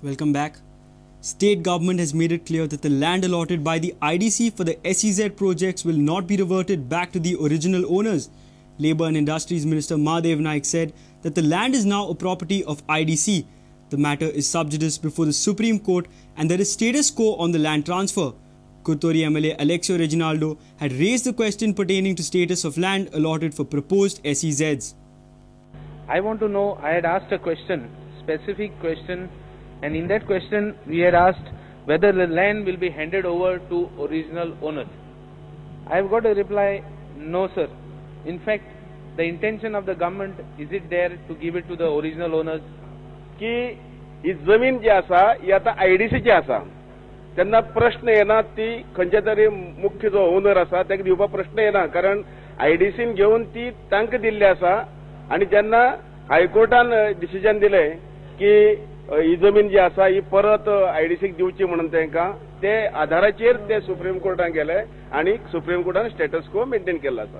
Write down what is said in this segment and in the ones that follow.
Welcome back. State government has made it clear that the land allotted by the IDC for the SEZ projects will not be reverted back to the original owners. Labour and Industries Minister Mahadev Naik said that the land is now a property of IDC. The matter is sub judice before the Supreme Court and there is status quo on the land transfer. Curtorim MLA Aleixo Reginaldo had raised the question pertaining to status of land allotted for proposed SEZs. I want to know, I had asked a question, specific question, and in that question we had asked whether the land will be handed over to original owners. I have got a reply, no sir. In fact, the intention of the government, is it there to give it to the original owners? की ही जमीन जी आसा ही आतां आयडीसीची आसा, तेन्ना प्रश्न येना ती खंयच्या तरी मुख्य जो ओनर आसा ताका दिवपाक प्रश्न येना, कारण आयडीसीन घेवन ती तांकां दिल्ली आसा. आनी जेन्ना हायकोर्टान डिसिजन दिलें की ही जमीन जी आसा ही परत आयडीसीक दिवची म्हणून तांकां, ते आधाराचेर ते सुप्रीम कोर्टान गेले आनी सुप्रीम कोर्टान स्टेटस को मेंटेन केल्लो आसा.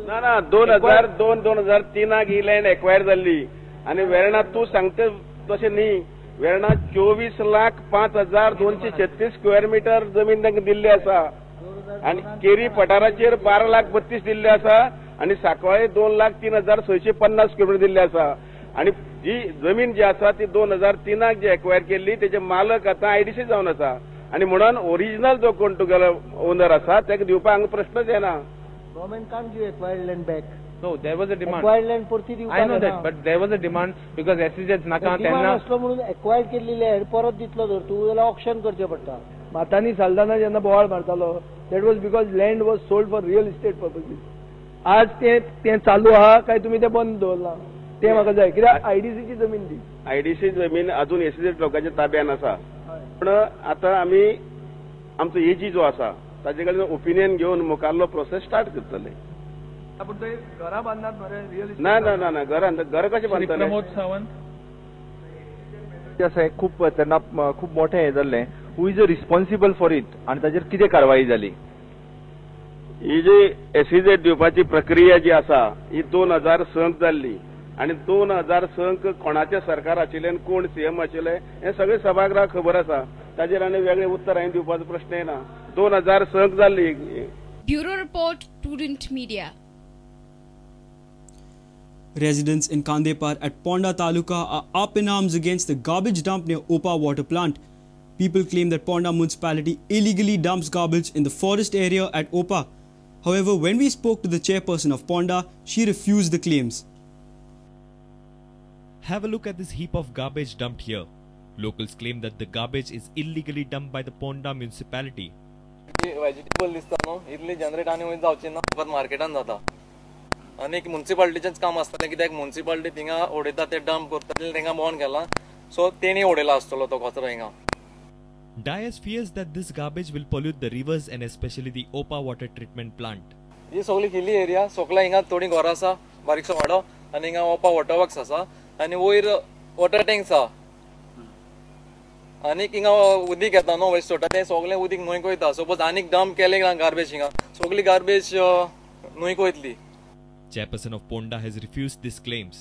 ना ना, 2002 2003 ही लँड एक्वायर जाल्ली आनी वेर्णा तूं सांगता तशें न्ही, वेर्णा 24,05,236 स्क्वेअर मिटर जमीन तांकां दिल्ली आसा आनी केरी पठाराचेर 12,32,000 दिल्ले आसा आनी सांकवाळे 2,03,650 स्क्वेअर मिटर दिल्ले आसा. आनी जी जमीन जी आसा ती 2003 जी एक्वायर केल्ली तेजे मालक आतां आयडीसी जावन आसा आनी म्हणून ओरिजिनल जो कोण तुगेलो ओनर आसा ताका दिवपाक हांगा प्रश्नच येना. Government can't give acquired land back. No, there was a demand. Acquired land परती दिवपाक. I know that, but there was a demand because SEZ नाका तेन्ना आसलो म्हणून एक्वायर्ड केल्ली लँड परत दितलो जर तूं जाल्यार ऑक्शन करचें पडटा. मातानी साल्दाना जेन्ना बोवाळ मारतालो, that was because land was sold for real estate purposes. आज तें चालू आहा काय तुमी तें बंद दवरलां तें म्हाका जाय, कित्याक आयडीसीची जमीन ती. आयडीसी जमीन अजून एसईझेड लोकांच्या ताब्यान आसा, पूण आतां आमी आमचो एजी जो आसा ताजे कडेन ओपिनियन घेवन मुखारलो प्रोसेस स्टार्ट करतले. पूण थंय घरां बांदनात मरे रियल इस्टेट? ना ना ना ना, घरां घर कशें बांदतले? प्रमोद सावंत आसा खूब तेन्ना खूब मोठें हें जाल्लें, who is responsible for it आनी ताजेर कितें कारवाई जाली? ही जी एसईझेड दिवपाची प्रक्रिया जी आसा ही 2006 जाल्ली आनी 2006 कोणाचें सरकार आशिल्लें आनी कोण सीएम आशिल्ले हें सगळें सभागृहाक खबर आसा. ताजेर आनी वेगळें उत्तर हांवें दिवपाचो प्रश्न येना. 2006 जाल्ली. Bureau report, Prudent Media. Residents in Khandepar at Ponda Taluka are up in arms against the garbage dump near Opa water plant. People claim that Ponda municipality illegally dumps garbage in the forest area at Opa. However, when we spoke to the chairperson of Ponda, she refused the claims. Have a look at this heap of garbage dumped here. Locals claim that the garbage is illegally dumped by the Ponda municipality. Vegetable दिसता न्हू, इतली generate आनी वयर जावची ना, फकत मार्केटान जाता. आनी मुन्सिपालिटीचेंच काम आसतलें, कित्याक मुन्सिपालिटी थिंगा उडयता ते डंप करता, थिंगा बॉन्ड केला, सो तेणी उडयला आसतलो तो कचरो हिंगा. Dias fears that this garbage will pollute the rivers and especially the Opa water treatment plant. ही सगळी हिली एरिया, सगळ्या हिंगा थोडी घरां आसा, बारीकसो वाडो, आनी हिंगा ओपा वॉटर वर्क्स आसा आनी वयर वॉटर टँक्स आसा. आनीक हिंगा उदीक येता न्हू वेस्ट सोडटा तें सगळें उदीक न्हंयक वयता. सपोज आनीक डंप केलें ना गार्बेज हिंगा, सगळी गार्बेज न्हंयक वयतली. Chairperson of Ponda has refused these claims.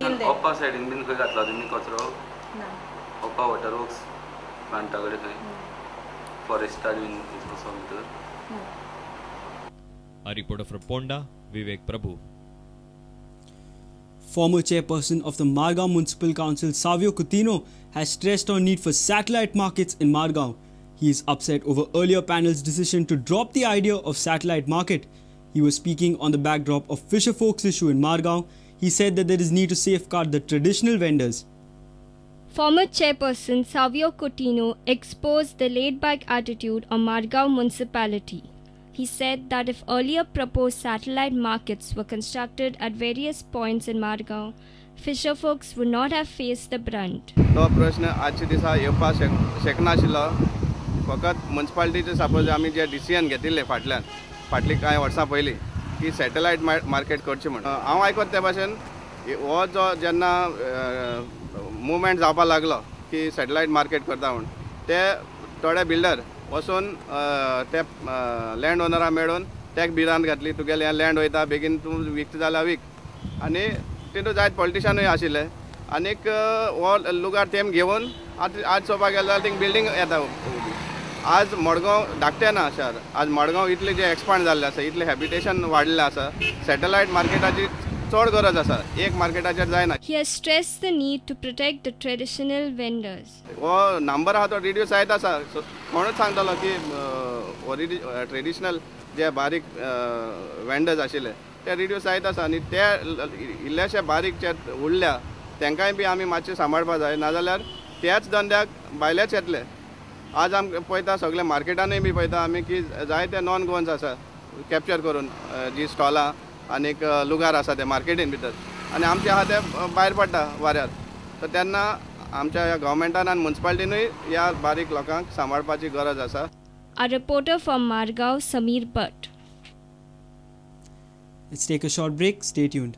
Opa सायडीन बीन खंय घातला तुमी कचरो? ओपा वॉटर वर्क्स प्लांटा कडेन खंय फॉरेस्टार बीन तसो भितर. A reporter from Ponda, Vivek Prabhu. Former chairperson of the Margao Municipal Council, Savio Coutinho, has stressed on need for satellite markets in Margao. He is upset over earlier panel's decision to drop the idea of satellite market. He was speaking on the backdrop of fisherfolk's issue in Margao. He said that there is need to safeguard the traditional vendors. Former chairperson Savio Coutinho exposed the laid-back attitude of Margao municipality. He said that if earlier proposed satellite markets were constructed at various points in Margao, fisherfolks would not have faced the brunt. तो प्रश्न आजच्या दिसा येवपाक शकनाशिल्लो. फकत म्युनिसिपालिटीचे suppose आमी जे decision घेतिल्ले फाटल्यान फाटलीं कांय वर्सां पयलीं की सॅटेलायट मार्केट करची म्हण, हांव आयकत ते भाशेन हो जो जेन्ना मुवमेंट जावपाक लागलो की सॅटेलायट मार्केट करता म्हूण, ते थोडे बिल्डर वचून ते लँड ओनरा मेळून तेक भिरांत घातली, तुगेलें हें लँड वयता, बेगीन तूं विकता जाल्यार वीक. आनी तितून जायत पॉलिटिशनूय आशिल्ले आनीक हो लुगार तेम घेवन आज चोवपाक गेले जाल्यार थिंग बिल्डींग येता उबी. आज मडगांव धाकटें ना शार, आज मडगांव इतलें जें एक्सपांड जाल्लें आसा, इतलें हॅबिटेशन वाडलें आसा, सॅटलायट मार्केटाची चड गरज आसा, एक मार्केटाचेर जायना. He has stressed the need to protect the traditional vendors. हो नंबर आहा तो रिड्यूस जायत आसा. कोणूच सांगतलो की ट्रेडिशनल जे बारीक वेंडर्स आशिल्ले ते रिड्यूस जायत आसा आनी ते इल्लेशे बारीक जे उरल्या तांकांय बी आमी मातशें सांबाळपा जाय, नाजाल्यार त्याच धंद्याक भायलेच येतले. आज आमी पळयता सगळे मार्केटानूय बी पळयता आमी की जायते नॉन गोवन्स आसा कॅप्चर करून जी स्टॉलां आनीक लुगार आसा ते मार्केटीन भितर आनी आमचे आहा ते भायर पडटा वाऱ्यार. सो तेन्ना आमच्या ह्या गव्हर्मेंटान आनी मुन्सिपालिटीनूय ह्या बारीक लोकांक सांबाळपाची गरज आसा. A reporter from Margao, Samir Bhatt. Let's take a short break. Stay tuned.